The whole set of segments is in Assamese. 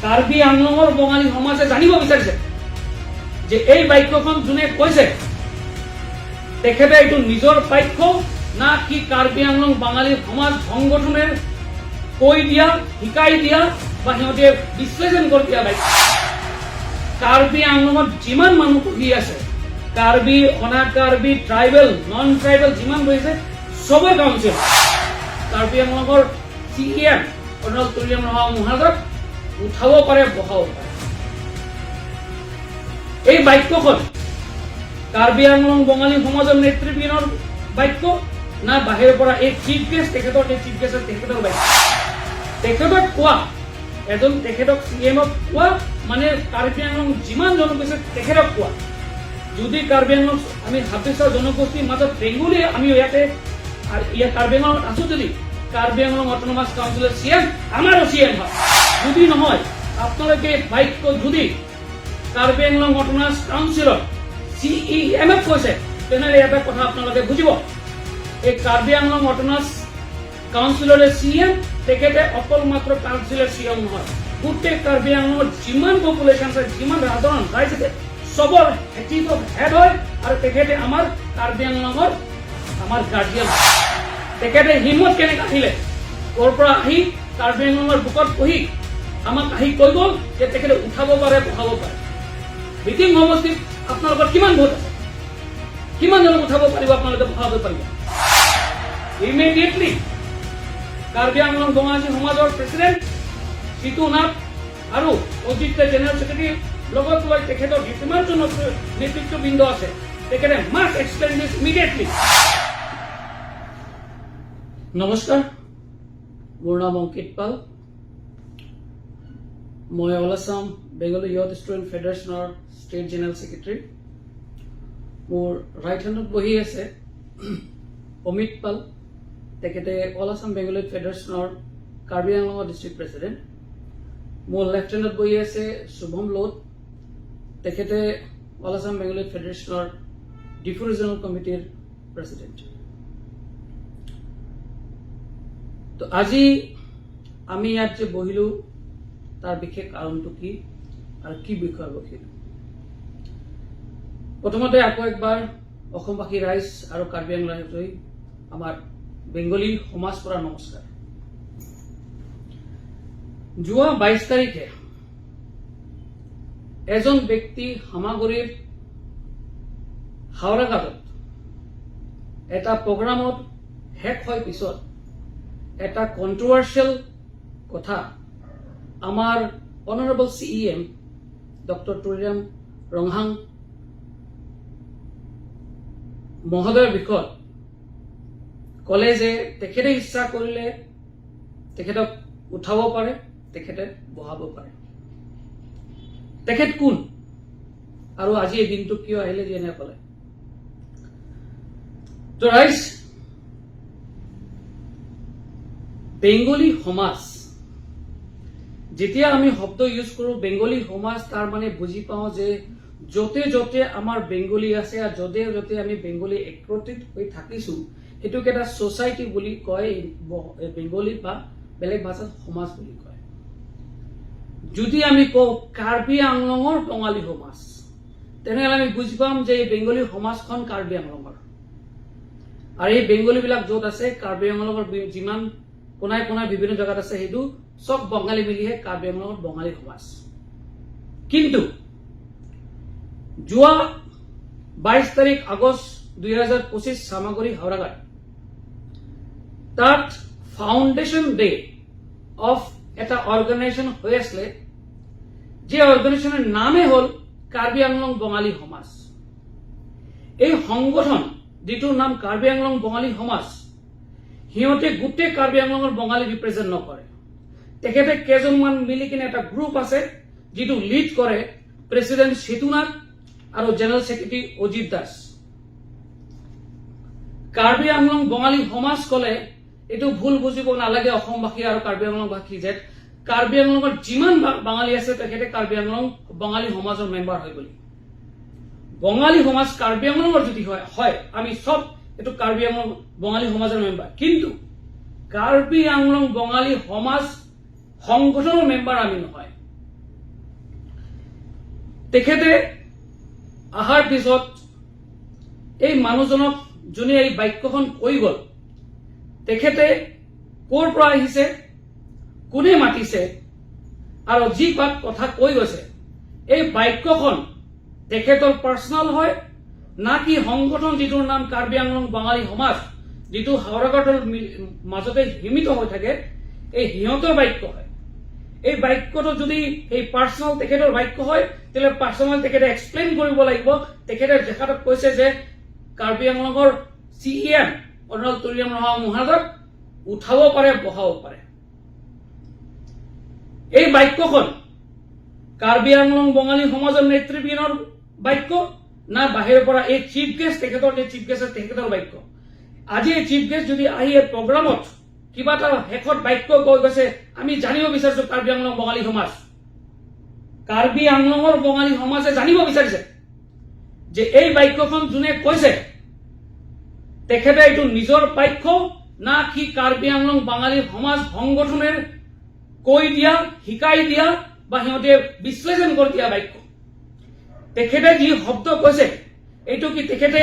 কাৰ্বি আংলঙৰ বঙালী সমাজে জানিব বিচাৰিছে যে এই বাক্যখন যোনে কৈছে, তেখেতে এইটো নিজৰ বাক্য না কি কাৰ্বি আংলং বাঙালী সমাজ সংগঠনেৰ কৈ দিয়া, শিকাই দিয়া বা সিহঁতে বিশ্লেষণ কৰি দিয়া বাক্য? কাৰ্বি আংলঙত যিমান মানুহ বহি আছে, কাৰ্বি, অনা কাৰ্বি, ট্ৰাইবেল, নন ট্ৰাইবেল যিমান বহিছে, চবৰ কাউন্সিল কাৰ্বি আংলঙৰ চিইএম অনাৰেবল তুলিৰাম ৰংহাং মহাৰাজক উঠাব পাৰে, বহাব পাৰে। এই বাক্যখন কাৰ্বি আংলং বঙালী সমাজৰ নেতৃবৃন্দৰ বাক্য না বাহিৰৰ পৰা এই চিফ গেষ্ট, তেখেতৰ এই চিফ গেষ্ট, তেখেতৰ বাক্য? তেখেতক কোৱা এজন, তেখেতক চিএমক কোৱা মানে কাৰ্বি আংলং যিমান জনগোষ্ঠী তেখেতক কোৱা। যদি কাৰ্বি আংলং আমি 26টা জনগোষ্ঠীৰ মাজত বেংগলী আমি ইয়াতে ইয়াত কাৰ্বি আংলঙত আছো, যদি কাৰ্বি আংলং অট'নমাছ কাউন্সিলৰ চিএম আমাৰো চিএম হয়। যদি নহয়, আপোনালোকে বাক্য যদি কাৰ্বি আংলং অট'নমাছ কাউন্সিলৰ চিইএম এফ কৈছে, তেনেহ'লে এটা কথা আপোনালোকে বুজিব, এই কাৰ্বি আংলং অট'নমাছ কাউন্সিলৰে চিএম তেখেতে অকল মাত্ৰ কাউন্সিলৰ চিএম নহয়, গোটেই কাৰ্বি আংলঙত যিমান পপুলেশ্যন আছে, যিমান সাধাৰণ ৰাইজ আছে, চবৰ চিফ অফ হেড হয় আৰু তেখেতে আমাৰ কাৰ্বি আংলঙৰ আমাৰ গাৰ্জিয়ান। তেখেতে হিম্মত কেনেকৈ আহিলে, ক'ৰ পৰা আহি কাৰ্বি আংলঙৰ বুকত বহি আমাক আহি কৈ গ'ল যে তেখেতে উঠাব পাৰে, বহাব পাৰে? মিটিং সমষ্টিত আপোনালোকৰ কিমান ভোট আছে? কিমানজনক উঠাব পাৰিব আপোনালোকে, বহাব পাৰিব? ইমিডিয়েটলি কাৰ্বি আংলং বঙালী সমাজৰ প্ৰেচিডেণ্ট চিতু নাথ আৰু অজিত জেনেৰেল ছেক্ৰেটাৰী লগত লৈ তেখেতৰ যিমানজন নেতৃত্ববৃন্দ আছে, তেখেতে মাষ্ট এক্সপ্লেইন দিছ ইমিডিয়েটলি। নমস্কাৰ, মোৰ নাম অংকিত পাল। মই all Assam Bengali youth student ফেডাৰেশ্যনৰ ষ্টেট জেনেৰেল ছেক্ৰেটাৰী। মোৰ ৰাইট হেণ্ডত বহি আছে অমিত পাল, তেখেতে অল আছাম বেংগলী ফেডাৰেশ্যনৰ কাৰ্বি আংলঙৰ ডিষ্ট্ৰিক্ট প্ৰেচিডেণ্ট। মোৰ লেফ্ট হেণ্ডত বহি আছে শুভম লোধ, তেখেতে অল আছাম বেংগলী ফেডাৰেশ্যনৰ ডিফু ৰিজনেল কমিটিৰ প্ৰেচিডেণ্ট। তো আজি আমি ইয়াত যে বহিলো, তাৰ বিশেষ কাৰণটো কি আৰু কি বিষয় বহিলো? প্ৰথমতে আকৌ একবাৰ অসমবাসী ৰাইজ আৰু কাৰ্বি আংলং ৰাইজলৈ আমাৰ বেংগলী সমাজ পৰা নমস্কাৰ। যোৱা 22 তাৰিখে এজন ব্যক্তি হামাগুৰিৰ হাওৰাঘাটত এটা প্ৰগ্ৰামত শেষ হৈ পিছত এটা কণ্ট্ৰভাৰ্চিয়েল কথা আমাৰ honourable CM doctor Tuliram Ronghang মহোদয়ৰ বিষয়ত ক'লে যে তেখেতে ইচ্ছা কৰিলে তেখেতক উঠাব পাৰে, তেখেতে বহাব পাৰে। তেখেত কোন আৰু আজি এই দিনটো কিয় আহিলে যে এনে ক'লে? তো ৰাইজ, বেংগলী সমাজ যেতিয়া আমি শব্দ ইউজ কৰোঁ বেংগলী সমাজ, তাৰ মানে বুজি পাওঁ যে য'তে য'তে আমাৰ বেংগলী আছে আৰু য'তে য'তে আমি বেংগলী একত্ৰিত হৈ থাকিছো, সেইটোক এটা ছ'চাইটি বুলি কয় বেংগলীত বা বেলেগ ভাষাত সমাজ বুলি কয়। যদি আমি কওঁ কাৰ্বি আংলঙৰ বঙালী সমাজ, তেনেহ'লে আমি বুজি পাম যে এই বেংগলী সমাজখন কাৰ্বি আংলঙৰ আৰু এই বেংগলীবিলাক য'ত আছে, কাৰ্বি আংলঙৰ যিমান কোনাই কোনাই বিভিন্ন জেগাত আছে, সেইটো চব বঙালী মিলিহে কাৰ্বি আংলঙৰ বঙালী সমাজ। কিন্তু যোৱা 22 তাৰিখ আগষ্ট 2025 চামাগুৰি হাওৰাঘাট, তাত ফাউণ্ডেশ্যন ডে অফ এটা অৰ্গেনাইজেশ্যন হৈ আছিলে, যে অৰ্গেনাইজেশ্যনৰ নামেই হ'ল কাৰ্বি আংলং বঙালী সমাজ। এই সংগঠন যিটোৰ নাম কাৰ্বি আংলং বঙালী সমাজ, সিহঁতে গোটেই কাৰ্বি আংলঙৰ বঙালী ৰিপ্ৰেজেণ্ট নকৰে। তেখেতে কেইজনমান মিলি কিনে এটা গ্ৰুপ আছে, যিটো লিড কৰে প্ৰেচিডেণ্ট সিতুনাথ আৰু জেনেৰেল ছেক্ৰেটাৰী অজিত দাস। কাৰ্বি আংলং বঙালী সমাজ ক'লে এইটো ভুল বুজিব নালাগে অসমবাসী আৰু কাৰ্বি আংলংবাসী যে কাৰ্বি আংলঙত যিমান বাঙালী আছে, তেখেতে কাৰ্বি আংলং বঙালী সমাজৰ মেম্বাৰ হয় বুলি। বঙালী সমাজ কাৰ্বি আংলঙৰ যদি হয়, হয়, আমি চব এইটো কাৰ্বি আংলং বঙালী সমাজৰ মেম্বাৰ, কিন্তু কাৰ্বি আংলং বঙালী সমাজ সংগঠনৰ মেম্বাৰ আমি নহয়। তেখেতে অহাৰ পিছত এই মানুহজনক, যোনে এই বাক্যখন কৈ গ'ল, তেখেতে ক'ৰ পৰা আহিছে, কোনে মাতিছে আৰু যি কথা কৈ গৈছে, এই বাক্যখন তেখেতৰ পাৰ্চনেল হয় না কি সংগঠন যিটোৰ নাম কাৰ্বি আংলং বাঙালী সমাজ, যিটো হাওৰাঘাটৰ মাজতে সীমিত হৈ থাকে, এই সিহঁতৰ বাক্য হয়? এই বাক্যটো যদি সেই পাৰ্চনেল তেখেতৰ বাক্য হয়, তেতিয়াহ'লে পাৰ্চনেল তেখেতে এক্সপ্লেইন কৰিব লাগিব। তেখেতে তেখেতক কৈছে যে কাৰ্বি আংলঙৰ চিইএম অৰুণাল তুলিৰাম ৰংহাং মহাৰাজক উঠাব পাৰে, বহাব পাৰে। এই বাক্যখন কাৰ্বি আংলং বঙালী সমাজৰ নেতৃবৃন্দৰ বাক্য না বাহিৰৰ পৰা এই চিফ গেষ্ট, তেখেতৰ যে চিফ গেষ্ট, তেখেতৰ বাক্য? আজি এই চিফ গেষ্ট যদি আহি এই প্ৰগ্ৰামত কিবা এটা শেষত বাক্য কৈ গৈছে, আমি জানিব বিচাৰিছো, কাৰ্বি আংলং বঙালী সমাজ, কাৰ্বি আংলঙৰ বঙালী সমাজে জানিব বিচাৰিছে যে এই বাক্যখন যোনে কৈছে, তেখেতে এইটো নিজৰ বাক্য না কি কাৰ্বি আংলং বাঙালী সমাজ সংগঠনৰ কৈ দিয়া, শিকাই দিয়া বা সিহঁতে বিশ্লেষণ কৰি দিয়া বাক্য? তেখেতে যি শব্দ কৈছে, এইটো কি তেখেতে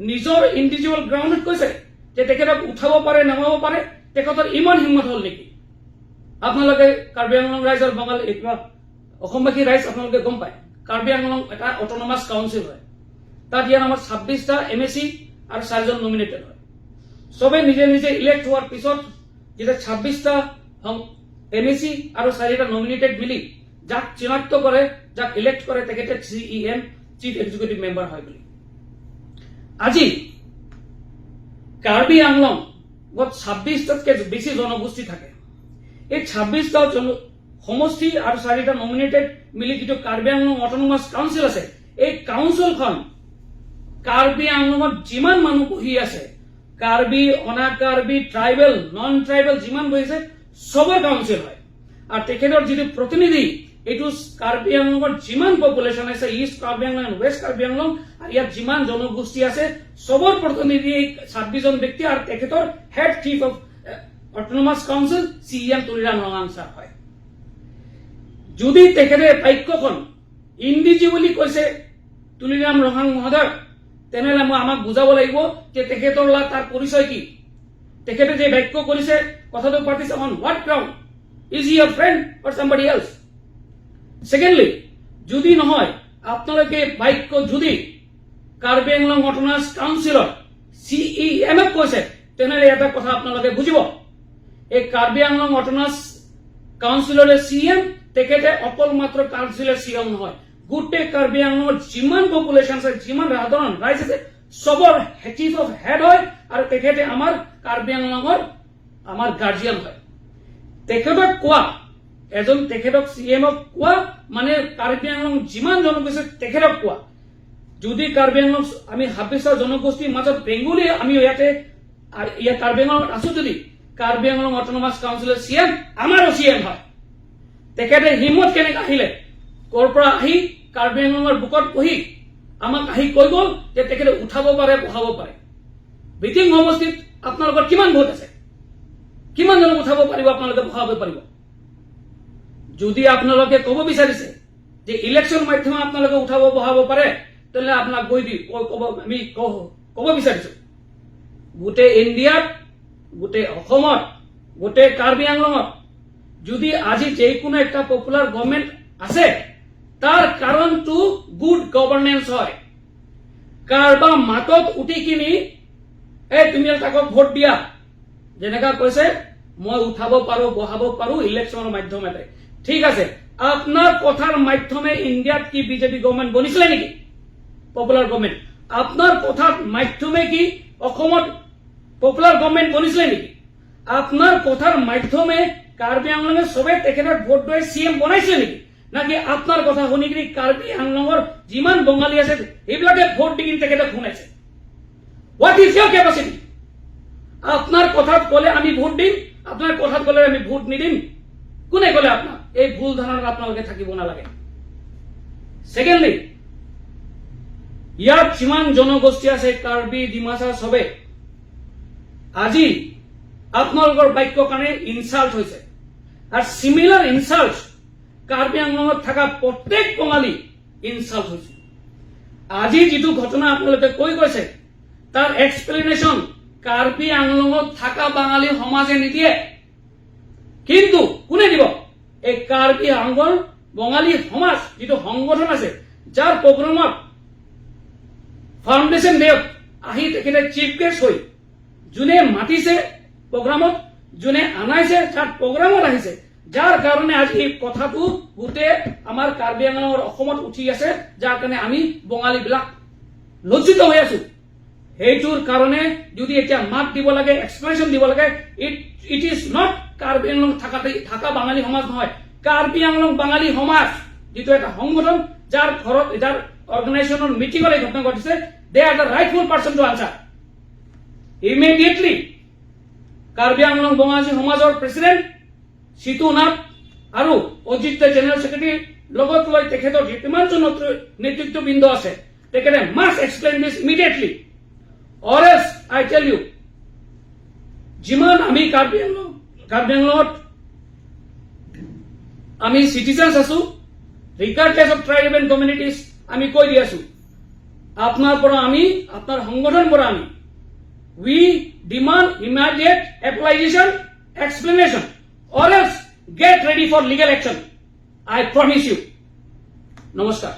নিজৰ ইণ্ডিভিজুৱেল গ্ৰাউণ্ডত কৈছে যে তেখেতক উঠাব পাৰে, নমাব পাৰে? তেখেতৰ ইমান হিম্মত হ'ল নেকি? আপোনালোকে কাৰ্বি আংলং ৰাইজৰ বঙালী, কিবা অসমবাসী ৰাইজ, আপোনালোকে গম পায়, কাৰ্বি আংলং এটা অট'নমাছ কাউন্সিল হয়। তাত ইয়াৰ আমাৰ 26টা এমএচি আৰু চাৰিজন নমিনেটেড হয়। চবে নিজে নিজে ইলেক্ট হোৱাৰ পিছত যেতিয়া 26টা এমএচি আৰু চাৰিটা নমিনেটেড মিলি যাক চিনাক্ত কৰে, যাক ইলেক্ট কৰে, তেখেতে চিইএম, চিফ এক্সিকিউটিভ মেম্বাৰ হয় বুলি। আজি কাৰ্বি আংলঙত 26টাতকৈ বেছি জনগোষ্ঠী থাকে। এই 26টা জন সমষ্টি আৰু চাৰিটা নমিনেটেড মিলি যিটো কাৰ্বি আংলং অট'নমাছ কাউন্সিল আছে, এই কাউন্সিলখন কাৰ্বি আংলঙত যিমান মানুহ বহি আছে, কাৰ্বি, অনা কাৰ্বি, ট্ৰাইবেল, নন ট্ৰাইবেল যিমান বহিছে, চবৰ কাউন্সিল হয়। আৰু তেখেতৰ যিটো প্ৰতিনিধি, এইটো কাৰ্বি আংলঙৰ যিমান পপুলেশ্যন আছে, ইষ্ট কাৰ্বি আংলং, ৱেষ্ট কাৰ্বি আংলং আৰু ইয়াত যিমান জনগোষ্ঠী আছে, চবৰ প্ৰতিনিধি এই 26জন ব্যক্তি আৰু তেখেতৰ head chief of autonomous council CEM Tuliram Ronghang sir হয়। যদি তেখেতে বাক্যখন ইণ্ডিভিজুৱেলি কৈছে তুলিৰাম ৰংহাং মহোদয়, তেনেহ'লে মই আমাক বুজাব লাগিব যে তেখেতৰ তাৰ পৰিচয় কি। তেখেতে যে বাক্য কৰিছে, কথাটো পাতিছে, on what ground? Is your friend or somebody else? Secondly, যদি নহয়, আপোনালোকে বাক্য যদি কাৰ্বি আংলং অট'নমাছ কাউন্সিলৰ চিইএম এ কৈছে, তেনেহ'লে এটা কথা আপোনালোকে বুজিব, এই কাৰ্বি আংলং অট'নমাছ কাউন্সিলৰে চিএম, তেখেতে অকল মাত্ৰ কাউন্সিলৰ চিএম নহয়, গোটেই কাৰ্বি আংলঙৰ যিমান পপুলেশ্যন আছে, যিমান সাধাৰণ ৰাইজ আছে, চবৰ চিফ অফ হেড হয় আৰু তেখেতে আমাৰ কাৰ্বি আংলঙৰ আমাৰ গাৰ্জিয়ান হয়। তেখেতক কোৱা, এজন তেখেতক চিএমক কোৱা মানে কাৰ্বি আংলং যিমান জনগোষ্ঠী, তেখেতক কোৱা। যদি কাৰ্বি আংলং আমি 26টা জনগোষ্ঠীৰ মাজত বেংগলী আমি ইয়াতে ইয়াত কাৰ্বি আংলঙত আছো, যদি কাৰ্বি আংলং অট'নমাছ কাউন্সিলৰ চিএম আমাৰো চিএম হয়, তেখেতে হিম্মত কেনেকে আহিলে, ক'ৰ পৰা আহি কাৰ্বি আংলঙৰ বুকত বহি আমাক আহি কৈ গ'ল যে তেখেতে উঠাব পাৰে, বহাব পাৰে? বিটিং সমষ্টিত আপোনালোকৰ কিমান ভোট আছে? কিমানজনক উঠাব পাৰিব আপোনালোকে, বহাব পাৰিব? যদি আপোনালোকে ক'ব বিচাৰিছে যে ইলেকশ্যন মাধ্যমে আপোনালোকে উঠাব বহাব পাৰে, তেনেহ'লে আপোনাক গৈ দি ক'ব, আমি ক'ব বিচাৰিছো, গোটেই ইণ্ডিয়াত, গোটেই অসমত, গোটেই কাৰ্বি আংলঙত যদি আজি যিকোনো একটা পপুলাৰ গভৰ্ণমেণ্ট আছে, তাৰ কাৰণটো গুড গভৰ্ণেন্স হয়। কাৰোবাৰ মাতত উঠি কিনি এই তুমি তাকক ভোট দিয়া, যেনেকা কৈছে মই উঠাব পাৰো, বহাব পাৰো ইলেকশ্যনৰ মাধ্যমেৰে, ঠিক আছে, আপোনাৰ কথাৰ মাধ্যমে ইণ্ডিয়াত কি বিজেপি গভৰ্ণমেণ্ট বনিছিলে নেকি, পপুলাৰ গভৰ্ণমেণ্ট? আপোনাৰ কথাৰ মাধ্যমে কি অসমত পপুলাৰ গভৰ্ণমেণ্ট বনিছিলে নেকি? আপোনাৰ কথাৰ মাধ্যমে কাৰ্বি আংলঙে চবে তেখেতক ভোট দিয়ে চি এম বনাইছিলে নেকি? নাকি আপোনাৰ কথা শুনি কিনি কাৰ্বি আংলঙৰ যিমান বঙালী আছে, সেইবিলাকে ভোট দি কিনি তেখেতক শুনাইছে? What is your capacity? আপোনাৰ কথাত ক'লে আমি ভোট দিম, আপোনাৰ কথাত ক'লে আমি ভোট নিদিম, কোনে ক'লে আপোনাক? এই ভুল ধাৰণাত আপোনালোকে থাকিব নালাগে। ছেকেণ্ডলি, ইয়াত যিমান জনগোষ্ঠী আছে, কাৰ্বি, ডিমাচা, চবে আজি আপোনালোকৰ বাক্য কাৰণে ইনচাল্ট হৈছে। আৰু চিমিলাৰ ইনচাল্ট কাৰ্বি আংলঙত থকা প্ৰত্যেক বঙালী ইনচাল্ট হৈছো। আজি যিটো ঘটনা আপোনালোকে কৈ গৈছে, তাৰ এক্সপ্লেনেশ্যন কাৰ্বি আংলঙত থকা বাঙালী সমাজে নিদিয়ে। কিন্তু কোনে দিব? এই কাৰ্বি আংলং বঙালী সমাজ যিটো সংগঠন আছে, যাৰ প্ৰগ্ৰামত ফাউণ্ডেশ্যন ডেত আহি তেখেতে চিফ গেষ্ট হৈ, যোনে মাতিছে প্ৰগ্ৰামত, যোনে আনাইছে, যাৰ প্ৰগ্ৰামত আহিছে, যাৰ কাৰণে আজি এই কথাটো গোটেই আমাৰ কাৰ্বি আংলঙৰ অসমত উঠি আছে, যাৰ কাৰণে আমি বঙালীবিলাক লজ্জিত হৈ আছো, সেইটোৰ কাৰণে যদি এতিয়া মাত দিব লাগে, এক্সপ্লেনেশ্যন দিব লাগে, it is not Karbi Anglong থকা বাঙালী সমাজ নহয়। কাৰ্বি আংলং বাঙালী সমাজ যিটো এটা সংগঠন, যাৰ ঘৰত, যাৰ অৰ্গেনাইজেশ্যনৰ মিটিঙত এই ঘটনা ঘটিছে, they are the rightful person to answer immediately. Karbi Anglong বঙালী সমাজৰ প্ৰেচিডেণ্ট চিতু নাথ আৰু অজিত জেনেৰেল ছেক্ৰেটাৰী লগত লৈ তেখেতৰ কিমানজন নেতৃত্ববৃন্দ আছে, তেখেতে must explain this immediately, or else I tell you, যিমান আমি কাৰ্বি আংলঙত আমি চিটিজেনছ আছো, regardless of tribe and communities, আমি কৈ দি আছো, আপোনাৰ পৰা আমি, আপোনাৰ সংগঠন পৰা আমি, we demand immediate apologization, explanation, or else get ready for legal action. I promise you. নমস্কাৰ।